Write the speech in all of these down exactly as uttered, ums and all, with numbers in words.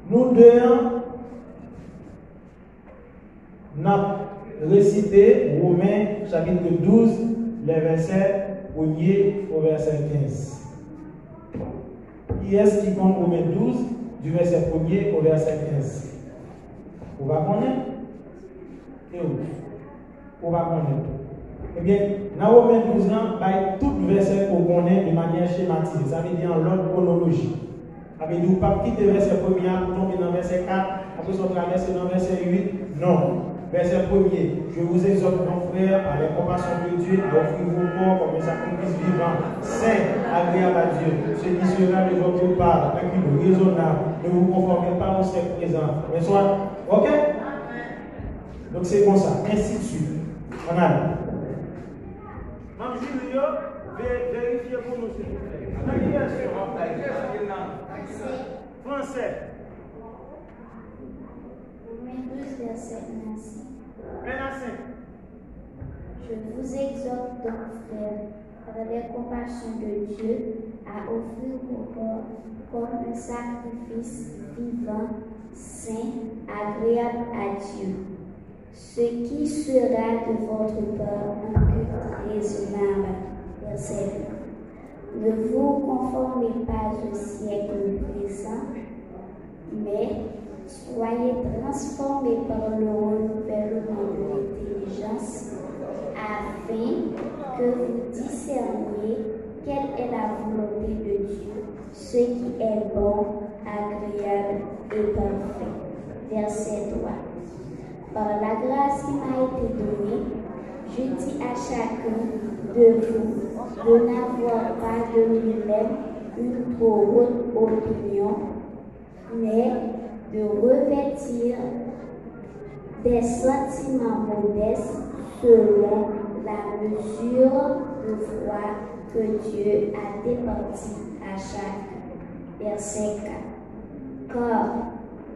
Nou de an, n ap resite Women chapit douz, lè vèsè premye o vèsè kenz. Kiyès ki konn Women douz, di vèsè premye o vèsè kenz? Ou pa konnen? E ou? Ou pa konnen? Ebyen, nan Women douz lan, bay tout vèsè ke w konnen de manyè chematize. Sa vle di an lòd kwonoloji. Sa vle di ou p ap kite vèsè premye a pou tonbe nan vèsè kat, apre sa w travèse nan vèsè uit. Non. Vèsè premye, Je vous exhorte donc, frères, par les compassions de Dieu, à offrir vos corps comme un sacrifice vivant, saint, agréable à Dieu, ce qui sera de votre part un culte raisonnable. Ne vous conformez pas au siècle présent, mais soyez, ok? Donk, se konsa, ensi de suit. Ann ale. Manm jiri yo, ve-, verifye pou nou, silvouplè. Nan ki vèsyon w ap bay? Fransè. Women douz, vèsè un à cinq. Un à cinq. Je vous exhorte donc, frères, par les compassions de Dieu, à offrir vos corps comme un sacrifice vivant, saint, agréable à Dieu, ce qui sera de votre part un culte raisonnable. Verset deux. Ne vous conformez pas au siècle présent, mais soyez transformés par le renouvellement de l'intelligence, afin que vous discerniez quelle est la volonté de Dieu, ce qui est bon, agréable et parfait. Verset trois. Par la grâce qui m'a été donnée, je dis à chacun de vous de n'avoir pas de lui-même une trop haute opinion, mais de revêtir des sentiments modestes selon la mesure de foi que Dieu a départie à chacun. Verset quatre. Car,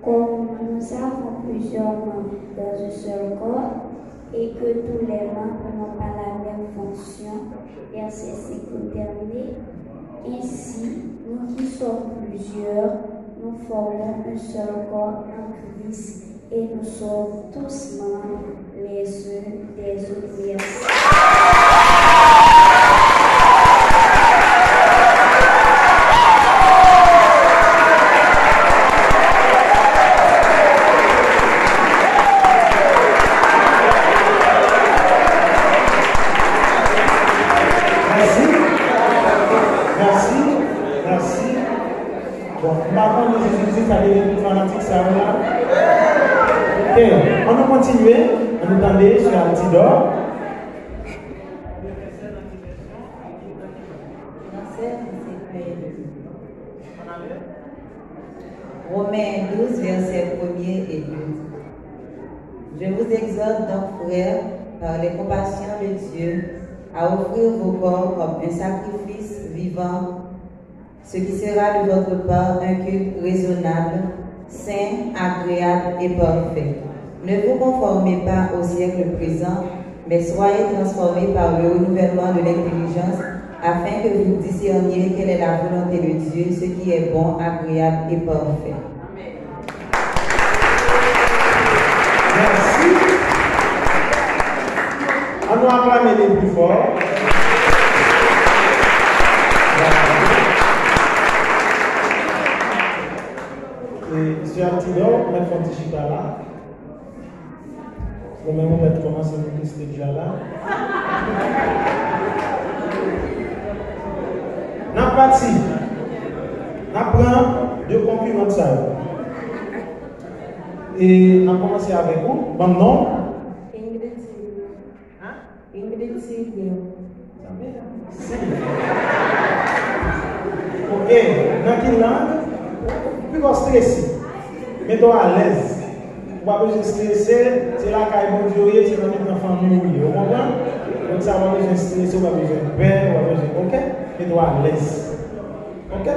comme nous avons plusieurs membres dans un seul corps, et que tous les membres n'ont pas la même fonction, verset cinq, pour terminer, ainsi, nous qui sommes plusieurs, nous formons un seul corps en Christ, et nous sommes tous membres les uns des autres. Merci. Mèsi. Mèsi. Mèsi. Bon, m pa konnen si se sa ki gen tout fanatik sa yo la. Ok, ann nou kontinye. Ann nou tande sè Altidor. Nan sèl Senyè Jezi. Romains douze, versets premier et deux. Je vous exhorte donc, frères, par les compassions de Dieu, à offrir vos corps comme un sacrifice vivant, ce qui sera de votre part un culte raisonnable, saint, agréable et parfait. Ne vous conformez pas au siècle présent, mais soyez transformés par le renouvellement de l'intelligence, afin que vous discerniez quelle est la volonté de Dieu, ce qui est bon, agréable et parfait. Mèsi. Ann nou aklame li pi fò. E, sè Altidor, ou mèt fè yon ti chita la. Bon, men ou mèt kòmanse nou teste dja la. N ap pati. N ap pran de konkiran sa yo. E n ap kòmanse avèk ou. Ban m non. Ingrid Silvio. Hein? Ingrid Silvio. Ok, nan ki lang? Ou poko strese. Mete w alèz. Ou pa bezwen strese, se lakay Bondye w ye, se nan mitan fanmi w ye. Ou konprann? Donk sa, ou pa bezwen strese, ou pa bezwen pè, ou pa bezwen, ok? Mete w alèz. Ok?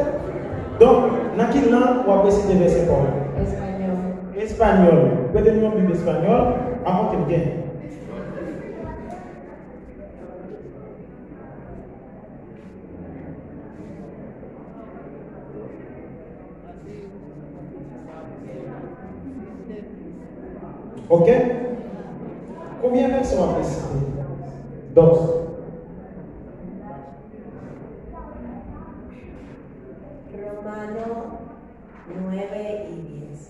Donk, nan ki lang w ap resite vèsè pa w? Espanyòl. Espanyòl. Prete m yon bib espanyòl, avan ke m gen. Ok? Konbyen vèsè w ap resite? Dos. Romano nueve y diez.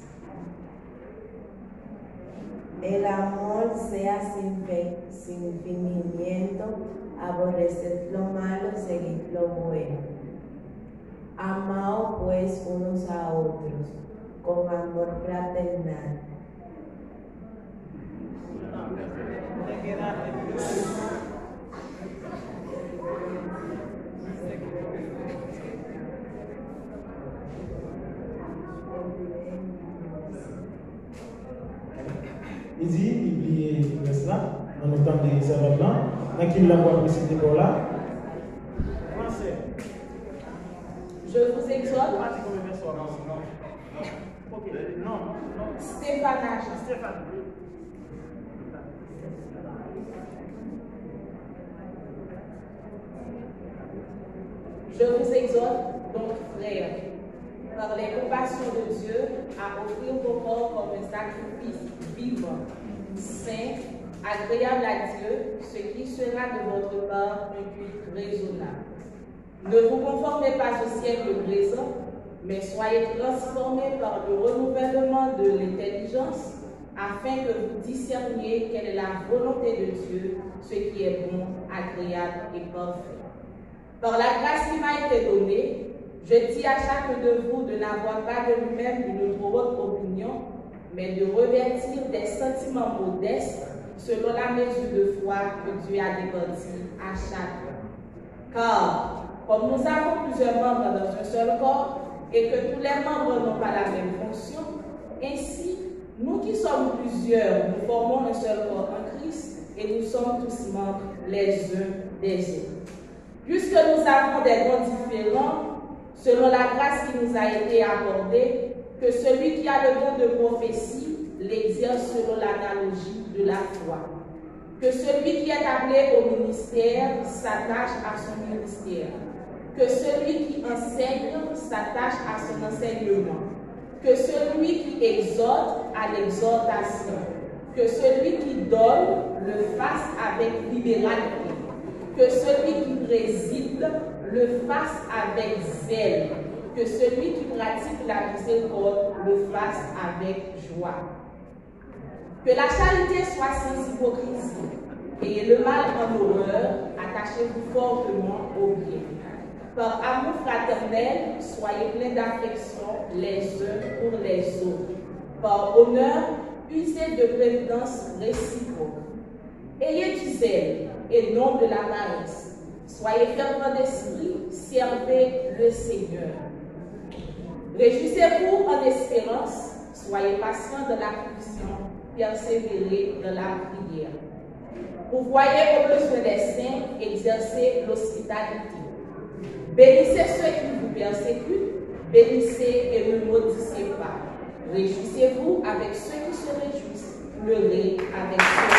El amor sea sin fe-, sin fingimiento, aborreced lo malo, seguid lo bueno. Amaos pues unos a otros con amor fraternal. Li di, li bliye rès la, nan nou tande sèvant lan, nan ki lang w ap resite pa w la? Fransè. Je vous exhorte. Ou pa di konbyen vèsè w ap resite. Ok, non, non. Stefana Jean. Stéphane. Je vous exhorte donc, frères, par les compassions de Dieu, à offrir vos corps comme un sacrifice vivant, saint, agréable à Dieu, ce qui sera de votre part un culte raisonnable. Ne vous conformez pas au siècle présent, mais soyez transformés par le renouvellement de l'intelligence, afin que vous discerniez quelle est la volonté de Dieu, ce qui est bon, agréable et parfait. Par la grâce qui m'a été donnée, je dis à chacun de vous de n'avoir pas de lui-même une trop haute opinion, mais de revêtir des sentiments modestes selon la mesure de foi que Dieu a départie à chacun. Car, comme nous avons plusieurs membres dans un seul corps, et que tous les membres n'ont pas la même fonction, ainsi, nous qui sommes plusieurs, nous formons un seul corps en Christ, et nous sommes tous membres les uns des autres. Puisque nous avons des dons différents, selon la grâce qui nous a été accordée, que celui qui a le don de prophétie l'exerce selon l'analogie de la foi. Que celui qui est appelé au ministère s'attache à son ministère. Que celui qui enseigne s'attache à son enseignement. Que celui qui exhorte à l'exhortation. Que celui qui donne le fasse avec libéralité. Que celui qui préside le fasse avec zèle. Que celui qui pratique la miséricorde le fasse avec joie. Que la charité soit sans hypocrisie. Ayez le mal en horreur, attachez-vous fortement au bien. Par amour fraternel, soyez pleins d'affection les uns pour les autres. Par honneur, usez de prévenance réciproque. Ayez du zèle et non de la paresse. Soyez fervents d'esprit, servez le Seigneur. Réjouissez-vous en espérance, soyez patients dans l'affliction, persévérez dans la prière. Pourvoyez aux besoins des saints, exercez l'hospitalité. Bénissez ceux qui vous persécutent, bénissez et ne maudissez pas. Réjouissez-vous avec ceux qui se réjouissent, pleurez avec ceux qui...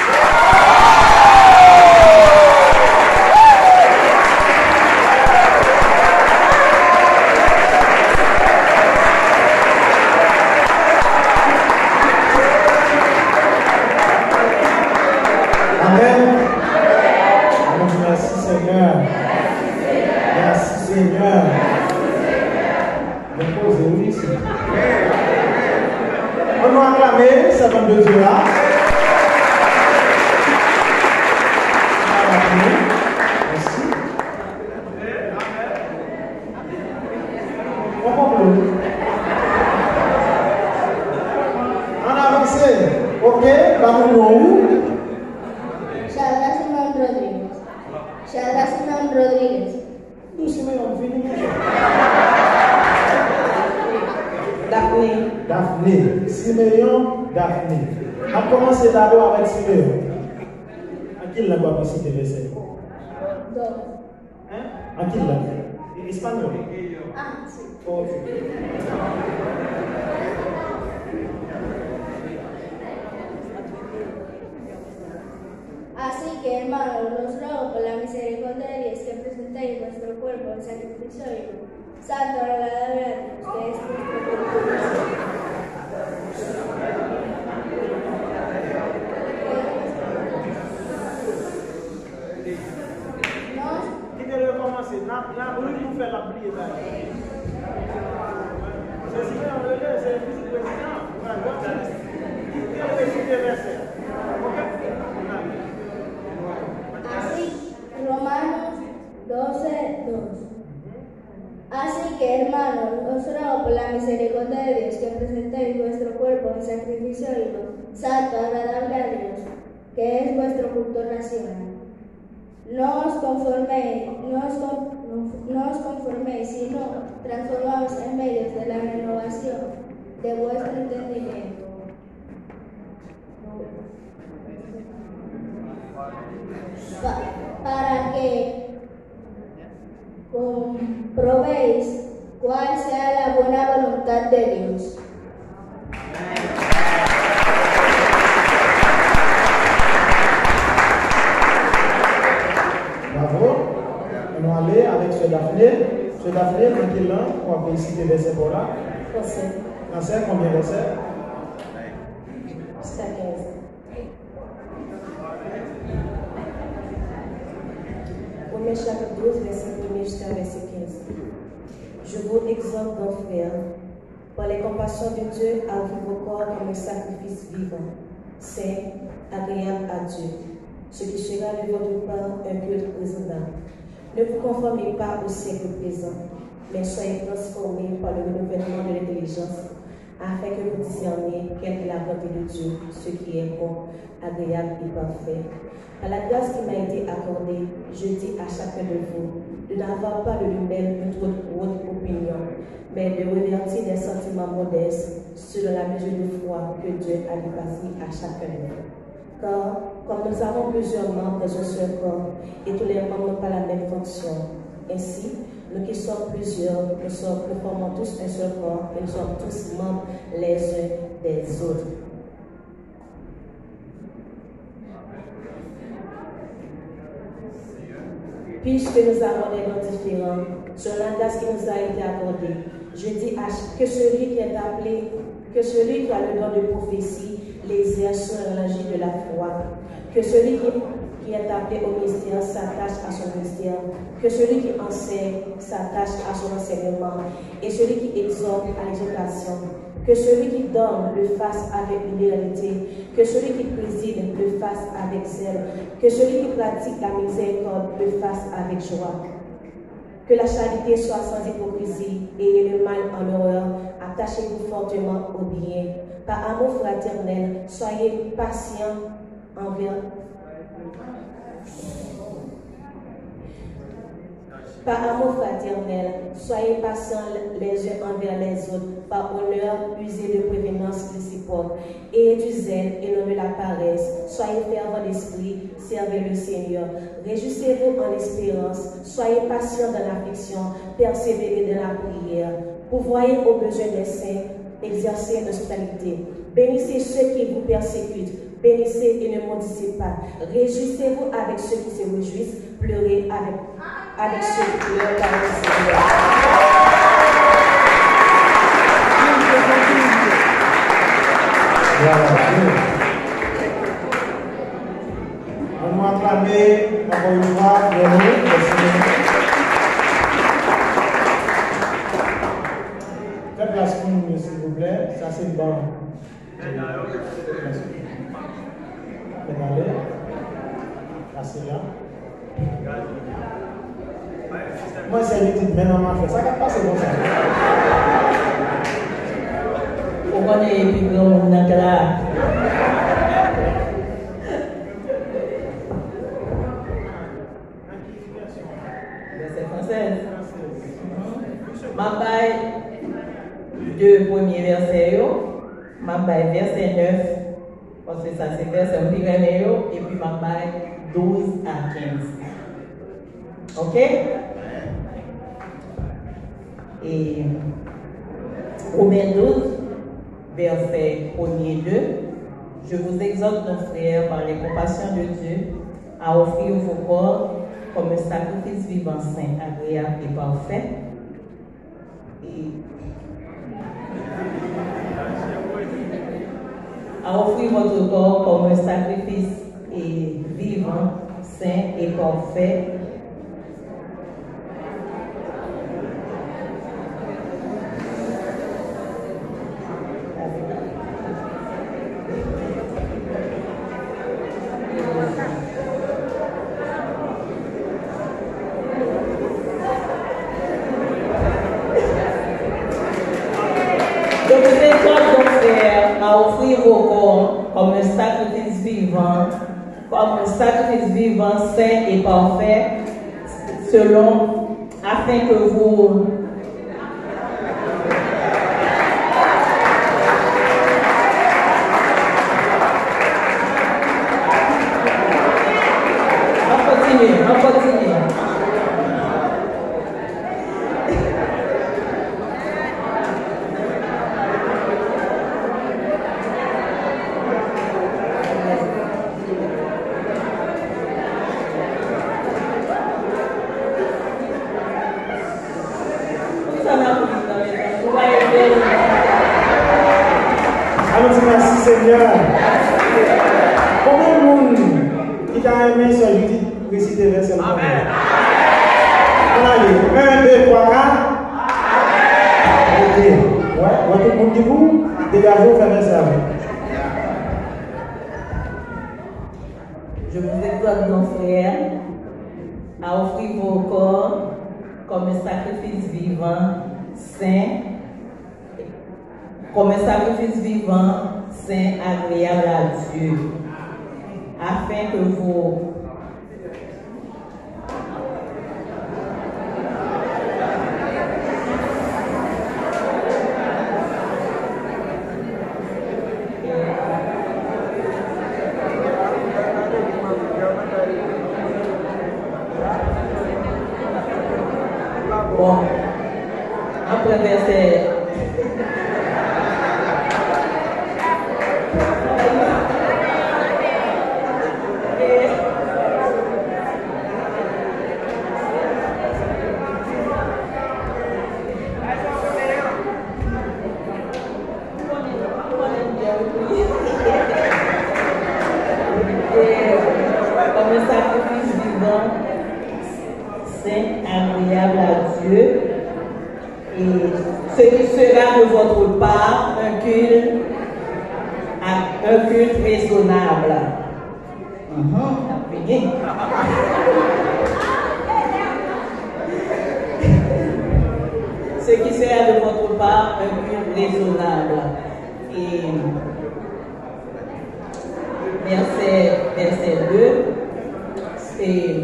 Amen. Amen. Merci Seigneur. Merci Seigneur. Mwen poze wi isit. Ann nou aklame sèvant de Dieu a. Mèsi. Yon konplo. Ann avanse. Ok, ba nou non ou. Shelda Simon Rodriguez. Shelda Simon Rodriguez. Nou Simeyon, vini. Daphné. Daphné. Simeyon, Daphné. N ap kòmanse dabò avèk Simeyon. An ki lang w ap resite vèsè yo? Dos. Hein? An ki lang? E, espanyòl? Ah, si. Oh, ok. Así que, hermanos, los ruego por la misericordia de Dios que presentéis vuestro cuerpo en sacrificio vivo, santo, agradable a Dios, que es vuestro culto. Misericordia de Dios, que presentéis vuestro cuerpo en sacrificio vivo, santo, agradable a Dios, que es vuestro culto racional. No os conforméis, no os con-, no os conforméis, sino transformaos en medio de la renovación de vuestro entendimiento. Pa-, para que comprobéis cuál sea la buena voluntad de Dios. Bravo. Ann nou ale avèk sè Daphné. Sè Daphné, nan ki lang w ap resite vèsè pa w la? Fransè. Fransè, konbyen vèsè? Jiska kenz. Romen chapit douz, vèsè premye jiska vèsè kenz. Je vous exhorte donc, frères, par les compassions de Dieu, à offrir vos corps comme un sacrifice vivant, saint, agréable à Dieu, ce qui sera de votre part un culte raisonnable. Ne vous conformez pas au siècle présent, mais soyez transformés par le renouvellement de l'intelligence, afin que vous discerniez quelle est la volonté de Dieu, ce qui est bon, agréable et parfait. Par la grâce qui m'a été accordée, je dis à chacun de vous de n'avoir pas de lui-même une trop haute opinion, mais de revêtir des sentiments modestes selon la mesure de foi que Dieu a répartie à chacun de vous. Car, comme nous avons plusieurs membres dans un seul corps, et tous les membres n'ont pas la même fonction, ainsi, nous qui sommes plusieurs, nous sommes, nous formons tous un seul corps, et nous sommes tous membres les uns des autres. Puisque nous avons des dons différents, selon la grâce qui nous a été accordée, je dis à ch-, que celui qui est appelé, que celui qui a le don de prophétie l'exerce selon la mesure de la foi. Que celui qui, qui est appelé au ministère s'attache à son ministère. Que celui qui enseigne s'attache à son enseignement. Et celui qui exhorte à l'exhortation. Que celui qui donne le fasse avec libéralité. Que celui qui préside le fasse avec zèle. Que celui qui pratique la miséricorde le fasse avec joie. Que la charité soit sans hypocrisie, ayez le mal en horreur, attachez-vous fortement au bien. Par amour fraternel, soyez patients envers, par amour fraternel, soyez patients les uns envers les autres, par honneur, usez de prévenance réciproque. Ayez du zèle et non de la paresse, soyez fervents d'esprit, servez le Seigneur. Réjouissez-vous en espérance, soyez patients dans l'affliction, persévérez dans la prière. Pourvoyez aux besoins des saints, exercez l'hospitalité. Bénissez ceux qui vous persécutent, bénissez et ne maudissez pas. Réjouissez-vous avec ceux qui se réjouissent, pleurez avec avec ceux qui pleurent par le Seigneur. Ann nou aklame ankò yon fwa Pierrot, mèsi. Fè plas pou nou, silvouplè. Sa se ban. Mèt ale. Pase la. Mwen se pitit men nan mafya. Sa k ap pase konsa? Ou konnen epi granmoun nan klas. Vèsè fransèz. M ap bay de premye vèsè yo. M ap bay vèsè nèf, paske sa se vèsè m pi renmen yo, epi m ap bay douz a kenz. Oke? E Women douz, vèsè premye, de. Je vous exhorte donc, frères, par les compassions de Dieu, à offrir vos corps comme un sacrifice vivant, saint, agréable et parfait, et à offrir votre corps comme un sacrifice et vivant, saint et parfait, Je vous exhorte donc, frères, à offrir vos corps comme un sacrifice vivant, comme un sacrifice vivant, saint et parfait, selon, afin que vous An kontinye, an kontinye. Pou sa n ap viv nan letan, nou pa ede nou. Ann di mèsi, Senyè. Konbyen moun ki ta renmen sè Judith resite vèsè l pou nou? Ann ale. En, de, twa, kat. Ok. Wè, wè tout moun ki pou degaje w fè vèsè avè l. Je vous exhorte donc, frères, à offrir vos corps comme un sacrifice vivant, saint, comme un sacrifice vivant, saint, agréable à Dieu, afin que vos Bon, apre vèsè. Comme un sacrifice vivant, saint, agréable à Dieu, et ce qui sera de votre part un culte, un culte raisonnable. Mhm. Ce qui sera de votre part un culte raisonnable. Et verset, verset deux, c'est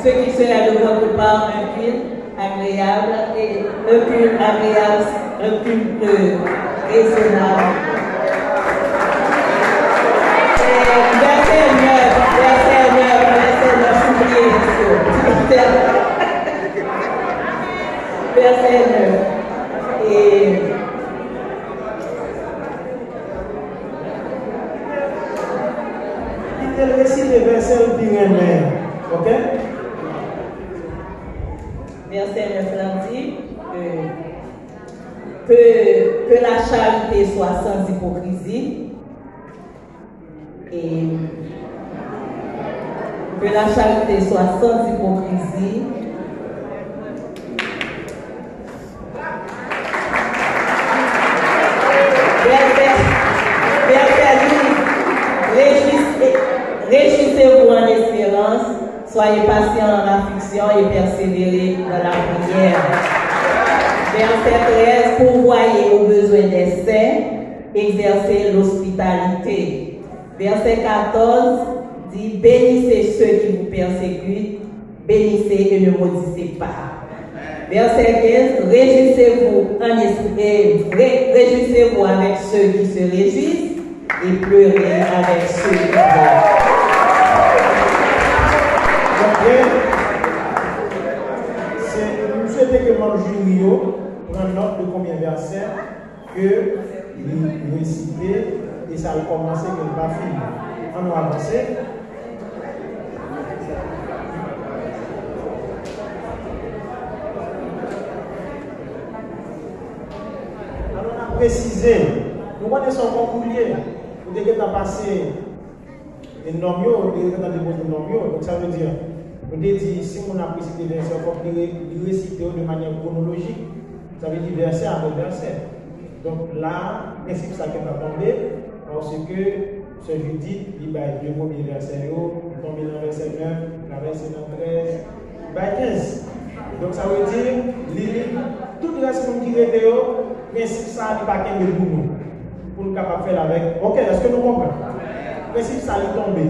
Ce qui sera de votre part un culte agréable et un culte agréable, un culte raisonnable. Euh, verset neuf, verset neuf, verset neuf, oubliez ça. Verset neuf. Et Kite l resite vèsè l pi renmen, ok? Verset neuf la di, euh, que, que la charité soit sans hypocrisie, et que la charité soit sans hypocrisie. Verset, verset douze. Réjouissez, réjouissez-vous en espérance, soyez patients en affliction et persévérez dans la prière. Verset treize. Pourvoyez aux besoins des saints, exercez l'hospitalité. Verset quatorze dit, bénissez ceux qui vous persécutent, bénissez et ne maudissez pas. Verset quinze, réjouissez-vous en esprit, ré-, réjouissez-vous avec ceux qui se réjouissent et pleurez avec ceux qui pleurent. Ok. Se, m swete ke manm jiri yo pran nòt de konbyen vèsè ke li resite, e sa l kòmanse, ke l pa fini. Ann nou avanse. Alò, n ap presize. Nou konnen se yon konkou l ye. Ou te gentan pase E nonm yo, yo te gentan depoze nonm yo. Donk, sa vle di, nou te di, si moun ap resite vèsè, fòk li re-, li resite yo de manyè kwonolojik. Sa vle di vèsè apre vèsè. Donk, la, prensip sa gentan tonbe, paske Sè Judith, li bay de premye vèsè yo, li tonbe nan vèsè nèf, li travèse nan trèz, li bay kenz. Donk, sa vle di, li li tout rès moun ki rete yo, prensip sa a, li pa kenbe l pou nou. Pou nou kapab fè l avèk. Oke, èske nou konprann? Prensip sa a, li tonbe.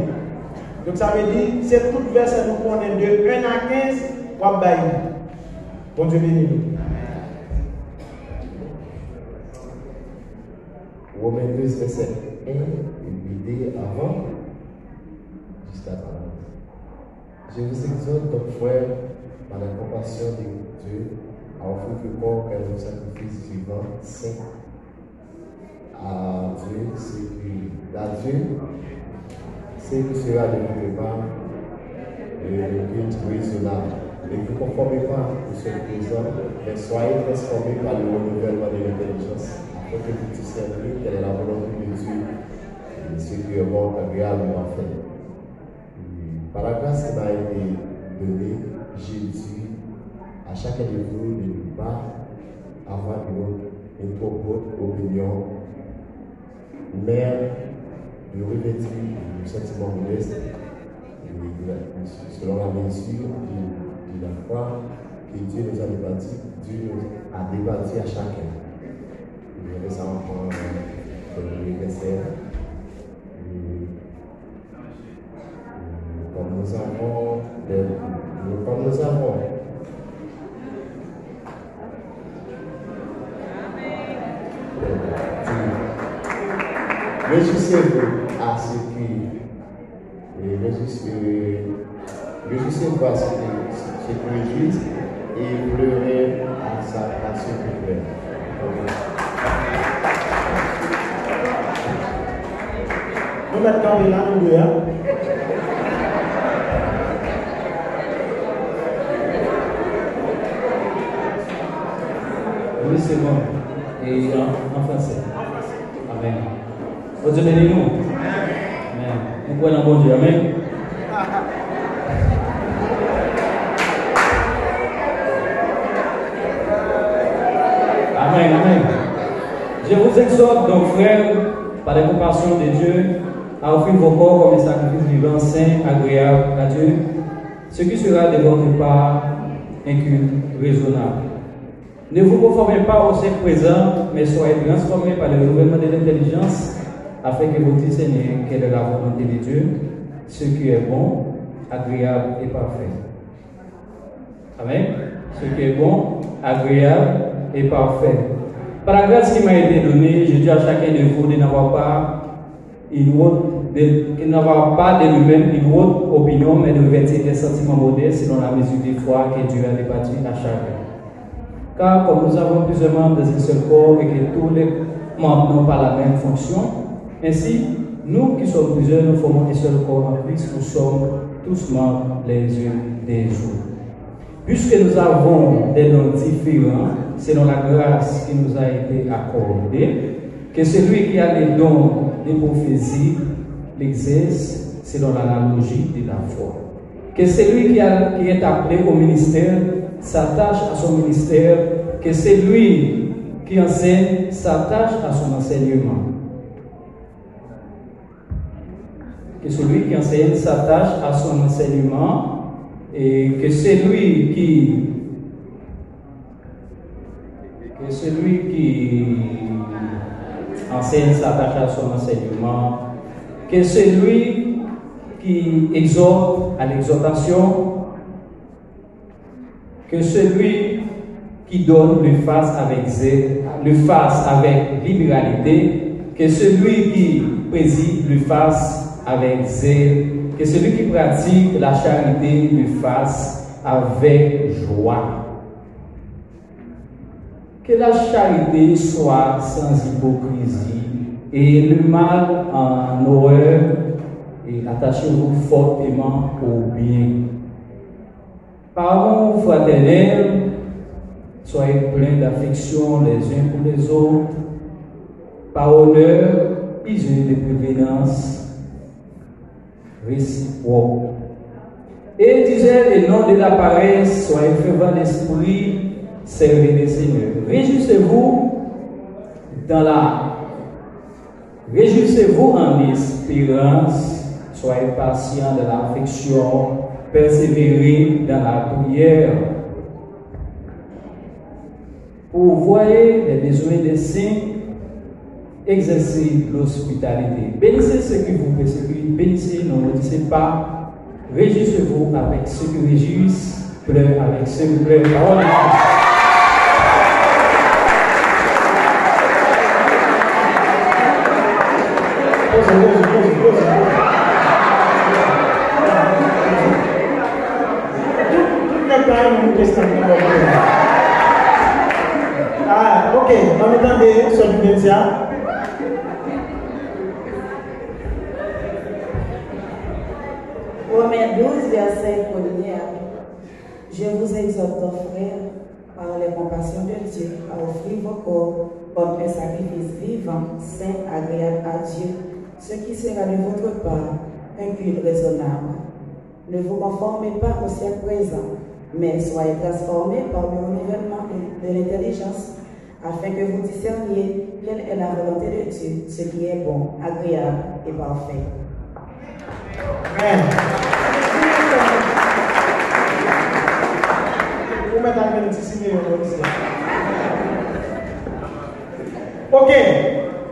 Donk, sa vle di, se tout vèsè nou konnen de en a kenz, w ap bay li. Bondye beni nou. Women douz, vèsè en, epi de avan, jiska trant. Je vous exhorte donc, frères, par la compassion de Dieu, à offrir vos corps comme un sacrifice vivant, saint, à Dieu, ce qui, à Dieu, ce qui sera de votre part, euh, le culte raisonnable. Ne vous conformez pas au siècle présent, mais soyez transformés par le renouvellement de l'intelligence, afin que vous discerniez quelle est la volonté de Dieu, et ce qui est bon, agréable et parfait. Et par la grâce qui m'a été donnée, je dis à chacun de vous de ne pas avoir une, une trop haute opinion, mais de revêtir le sentiment modeste, et de la, selon la mesure de, de la foi que Dieu nous a départie, Dieu nous a départie à chacun. Vous avez ça en point, euh, de l'universel. Et Comme nous avons des, comme nous avons dit, réjouissez-vous à ce qui, et réjouissez, réjouissez-vous à ce qui, ce qui réjouit et pleurez à sa, à ce qui pleure. Nou mèt kanpe la, nou de a. Oui, c'est bon. Et en, en français. Amen. Bondye beni nou. Amen. Nou kwè nan Bondye. Amen. Amen, amen. Je vous exhorte donc, frères, par les compassions de Dieu, à offrir vos corps comme un sacrifice vivant, saint, agréable à Dieu, ce qui sera de votre part un culte raisonnable. Ne vous conformez pas au siècle présent, mais soyez transformés par le renouvellement de l'intelligence, afin que vous discerniez quelle est la volonté de Dieu, ce qui est bon, agréable et parfait. Amen. Ce qui est bon, agréable et parfait. Par la grâce qui m'a été donnée, je dis à chacun de vous de n'avoir pas une haute, de, de n'avoir pas de lui-même une haute opinion, mais de revêtir des sentiments modestes selon la mesure de foi que Dieu a répartie à chacun. Car comme nous avons plusieurs membres dans un seul corps et que tous les membres n'ont pas la même fonction, ainsi, nous qui sommes plusieurs, nous formons un seul corps en Christ, nous sommes tous membres les uns des autres. Puisque nous avons des dons différents selon la grâce qui nous a été accordée, que celui qui a le don de prophétie l'exerce selon l'analogie de la foi. Que celui qui a, qui est appelé au ministère s'attache à son ministère, que celui qui enseigne s'attache à son enseignement. Que celui qui enseigne s'attache à son enseignement, et que celui qui, que celui qui enseigne s'attache à son enseignement, que celui qui exhorte à l'exhortation, que celui qui donne le fasse avec zèle, le fasse avec libéralité, que celui qui préside le fasse avec zèle, que celui qui pratique la charité le fasse avec joie. Que la charité soit sans hypocrisie et le mal en horreur, et attachez-vous fortement au bien. Par amour fraternel, soyez pleins d'affection les uns pour les autres. Par honneur, usez de prévenance réciproque. Et disez et non de la paresse, soyez fervents d'esprit, servez le Seigneur. Réjouissez-vous dans la Réjouissez-vous en espérance, soyez patients dans l'affliction, persévérez dans la prière. Pourvoyez les besoins des saints, exercez l'hospitalité. Bénissez ceux qui vous persécutent, bénissez, ne maudissez pas, réjouissez-vous avec ceux qui réjouissent, pleurez avec ceux qui pleurent. Parole de Christ. Poze, poze, poze, poze, poze. Tout, tout nèg la renmen moute stand nan bò kote. Ah, ok, ann nou tande sè Judencia. Romains douze, verset premier. Je vous exhorte donc, frères, par les compassions de Dieu, à offrir vos corps comme un sacrifice vivant, saint, agréable à Dieu, ce qui sera de votre part un culte raisonnable. Ne vous conformez pas au siècle présent, mais soyez transformés par le renouvellement de, de l'intelligence, afin que vous discerniez quelle est la volonté de Dieu, ce qui est bon, agréable et parfait. Amen. Ou mèt al jwenn ti Simeyon isi a. Ok,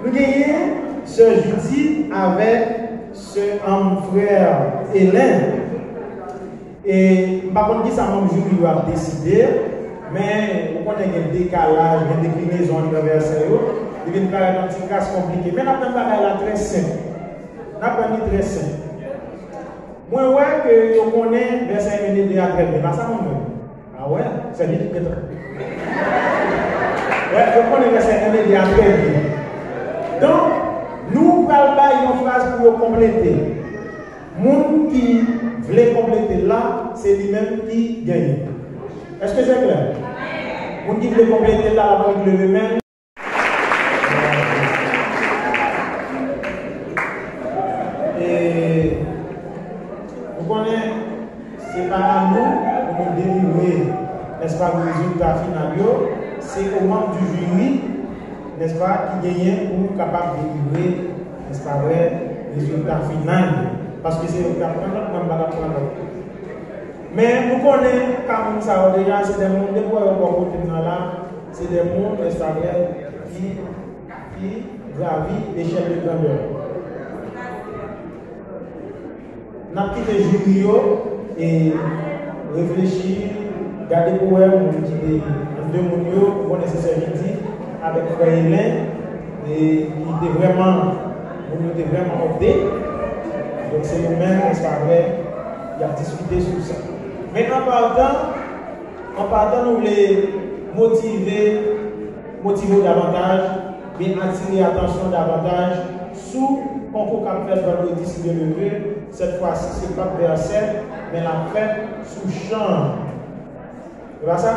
nou genyen sè Judith avèk sè, um, frè Elen. E m pa konn kisa manm jiri yo ap deside, men ou konnen gen dekalaj, gen deklinezon ant vèsè yo, li vin parèt yon ti kras konplike. Men n ap pran bagay la trè senp. N ap pran li trè senp. Mwen wè ke yo konnen vèsè en e de a trè byen. Pa sa mwen wè? A wè, sè Judith gentan. Wè, yo konnen vèsè en e de a trè byen. Donk, nou pral bay yon fraz pou yo konplete. Moun ki vle konplete l la, se li menm ki genyen. Èske se klè? Moun ki vle konplete l la, l ap annik leve men l. E nou konnen se pa a nou pou nou delivre, nèspa, rezilta final yo, se o manm di jiri, nèspa, ki genyen pou kapab delivre, nèspa vre, rezilta final yo. Paske se yo ki ap pran nòt, mwen m pa t ap pran nòt. Men nou konnen ka moun sa yo deja, se de moun, depi w wè yo bò kote m nan la, se de moun, nèspa vre, ki, ki gravi lechèl de grandè. N ap kite jiri yo e reflechi, gade pou wè moun ki te ant de moun yo, ou konnen se sè Judith avèk frè Elen, e ki te vrèman, moun yo te vrèman opte. Donk se yo menm, nèspa vre, y ap diskite sou sa. Men an patan, an patan nou vle motive, motive w davantaj, men atire atansyon davantaj sou konkou k ap fèt vandredi, si Dye le ve. Sèt fwa si, se pa t vèsè, men l ap fèt sou chan. Se pa sa?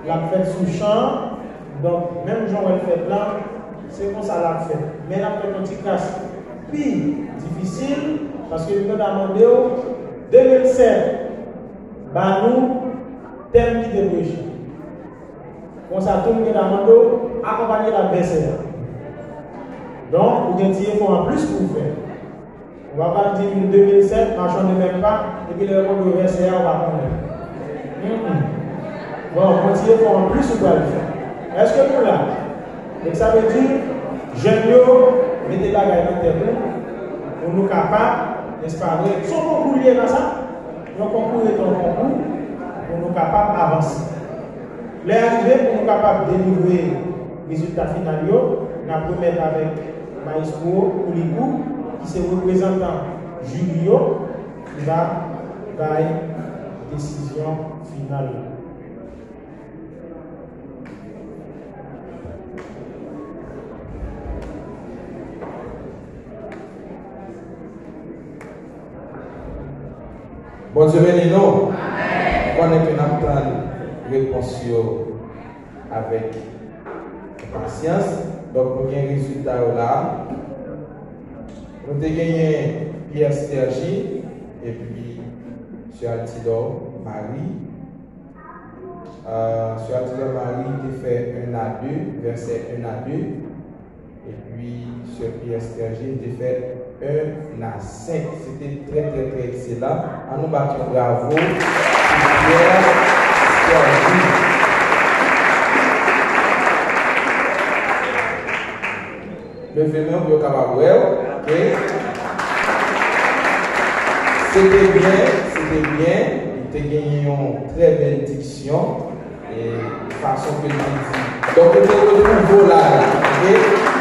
L ap fèt sou chan. Donk, menm jan w wè l fèt la, se konsa l ap fèt. Men l ap fèt yon ti kras pi difisil, paske m ta mande w, de mil sèt, ba nou tèm ki te preche. Konsa tou, m gentan mande w akonpanye l ak vèsè a. Donk, ou gen ti efò anplis pou w fè. Ou pa pral di m de mil sèt, marchons de même pas, epi lè yo mande w vèsè a, ou pa konnen. Mm, mm. Bon, gon ti efò anplis ou pral fè. Èske nou la? Donk, sa vle di, jèn yo, mete bagay nan tèt nou, pou nou kapab, nèspa vre? Se yon konkou l ye, pa sa? Yon konkou rete yon konkou, pou nou kapab avanse. Lè a rive pou nou kapab delivre rezilta final yo, n ap remèt avèk Mayestwo Koulikou, ki se reprezantan jiri yo, ki va bay desizyon final la. Bondye beni nou. Konnen ke n ap tann repons yo avèk enpasyans. Donk, nou gen rezilta yo la. Nou te genyen Pierre Sergi epi Sè Altidor Marie. Euh, Sè Altidor Marie te fè un à deux, vèsè un à deux. Epi, sè Pierre Stergil te fè en à cinq. Se te trè, trè, trè ekselan. An nou bat yon bravo pou Pierre Stergil. Leve men w pou yo kapab wè w. Ok? Se te byen, se te byen. Li te genyen yon trè bèl diksyon. E fason ke l te di. Donk, nou te retwouve w la, la, ok?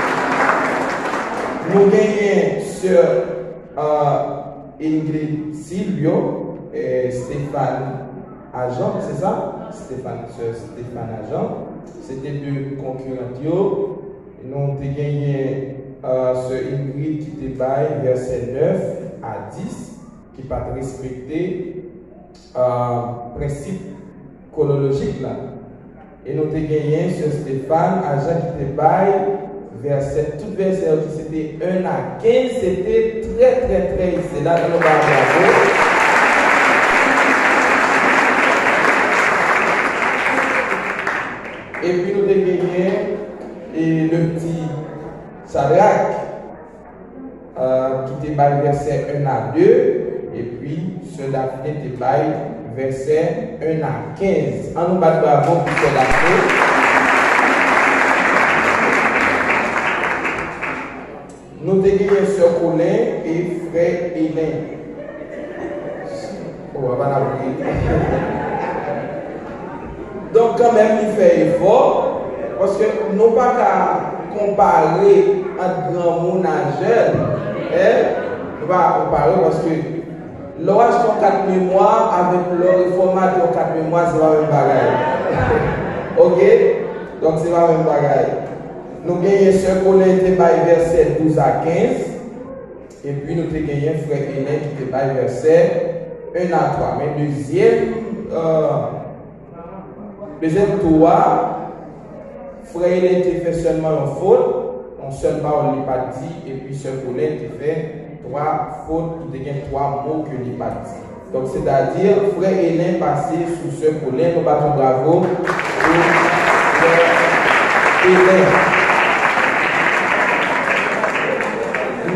Nou genyen sè, euh, Ingrid Silvio, eh, Stéphane Agent, se sa? Stéphane, sè Stéphane Agent. Se te de konkirant yo. Nou te genyen, euh, sè Ingrid ki te bay vèsè nèf a dis, ki pa t respekte, euh, prensip kwonolojik la. E nou te genyen sè Stéphane Agent ki te bay vèsè, tout vèsè yo ki se te en à kenz, se te trè, trè, trè ekselan. Ann nou ba l bravo. Epi nou te genyen, e, le pti Shadrach, euh, ki te bay vèsè en à de, epi sè Daphné te bay vèsè en à kenz. Ann nou bat bravo pou sè Daphné. Nou te genyen sè Colin e frè Elen. Oh, apa n ap ri. Donk, kanmenm, li fè efò, paske nou pa ka konpare ant granmoun a jèn, en? Nou pa ka konpare, paske lè w achte yon kat memwa avèk lè w refòmate yon kat memwa, se pa menm bagay. Ok? Donk, se pa menm bagay. Nou genyen sè Colin te bay vèsè douz a kenz. Epi nou te genyen frè Elen ki te bay vèsè en a twa. Men dezyèm, euh, dezyèm tou a, frè Elen te fè sèlman yon fot, yon sèl pawòl li pa t di, epi sè Colin te fè twa fot, li te gen twa mo ke li pa t di. Donk, sètadi, frè Elen pase sou sè Colin. Nou bat yon bravo pou frè Elen.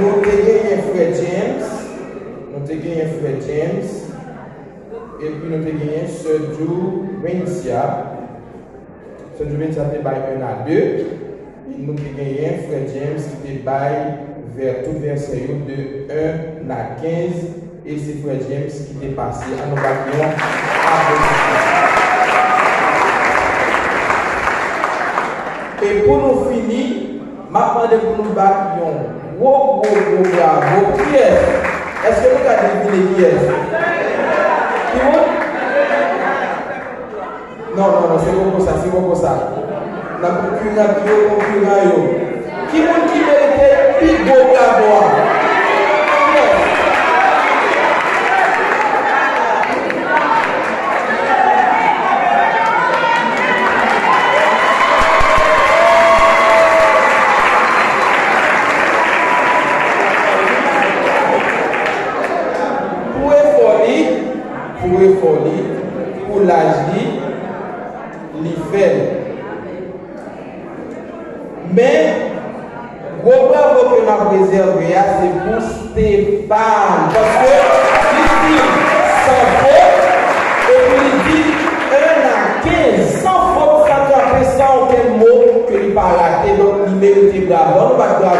Nou te genyen frè James. Nou te genyen frè James. Epi nou te genyen sè Drew Mencia. Sè Jovenel sa te bay en a de. E nou te genyen frè James ki te bay vè, tout vèsè yo de en a kenz. E se frè James ki te pase. Ann nou bat yon aplodisman. E pou nou fini, m ap mande pou nou bat yon gwo, gwo, gwo bravo pou kiyès? Èske nou ka devine kiyès? Ki moun? Non, non, non, se poko sa, se poko sa. Nan konkirant yo, konkirant yo. Ki moun ki merite pi gwo bravo a? Kiyès? Pou efò li, pou efò li, pou laj li, li fè l. Men, gwo bravo ke n ap rezève a, se pou Stéphane. Paske li di san fot, epi li di en a kenz, san fot, san kanpe, san okenn mo ke li pa rate. Donk, li merite bravo. Nou bat bravo.